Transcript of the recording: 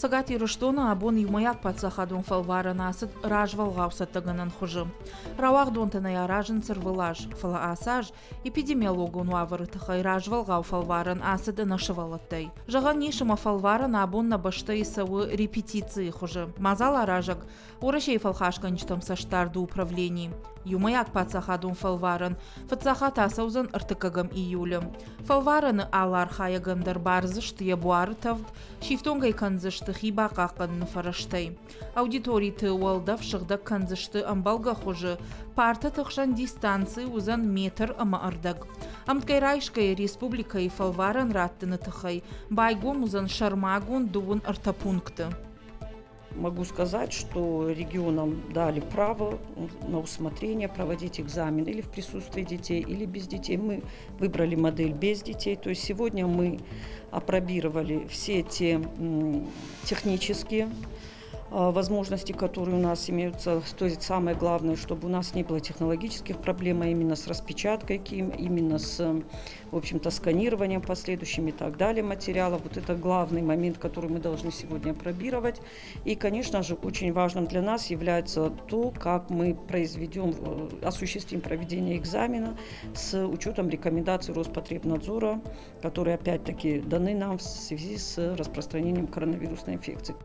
Цӕгат Ирыстоны абон иумӕйаг паддзахадон фӕлварӕн ацыд развӕлгъау цӕттӕгӕнӕн хуызы. Рауагъдонтӕн ӕй аразынц ӕрвылаз, фӕлӕ ацы аз эпидемиологон уавӕры тыххӕй развӕлгъау фӕлварӕн ацыд ӕнӕ сывӕллӕттӕй. Зӕгъӕн ис, ӕмӕ фӕлварӕн абон нӕ бӕстӕйы цӕуы репетицийы хуызы. Мадзал аразӕг Уӕрӕсейы фӕлхасгӕнджытӕм цӕстдарды управлени. Иумӕйаг паддзахадон фӕлварӕн фыццаг хатт ацӕудзӕн ӕртыккӕгӕм июлы. Фӕлварӕны алы архайӕгӕн дӕр бардзысты йӕ буары тӕвд, сифтонг ӕй кӕндзысты хи бахъахъхъӕныны фӕрӕзтӕй. Аудиториты уӕлдӕф сыгъдӕг кӕндзысты ӕмбӕлгӕ хуызы, партӕты хсӕн дистанци уыдзӕн метр ӕмӕ ӕрдӕг. Ӕмткӕй райсгӕйӕ республикӕйы фӕлварӕн раттыны тыххӕй байгом уыдзӕн сӕрмагонд 33 пункты. Могу сказать, что регионам дали право на усмотрение проводить экзамен или в присутствии детей, или без детей. Мы выбрали модель без детей. То есть сегодня мы апробировали все те технические возможности, которые у нас имеются. То есть самое главное, чтобы у нас не было технологических проблем, а именно с распечаткой КИМ, именно с, в общем-то, сканированием последующим и так далее материалов. Вот это главный момент, который мы должны сегодня апробировать. И, конечно же, очень важным для нас является то, как мы произведем, осуществим проведение экзамена с учетом рекомендаций Роспотребнадзора, которые опять-таки даны нам в связи с распространением коронавирусной инфекции.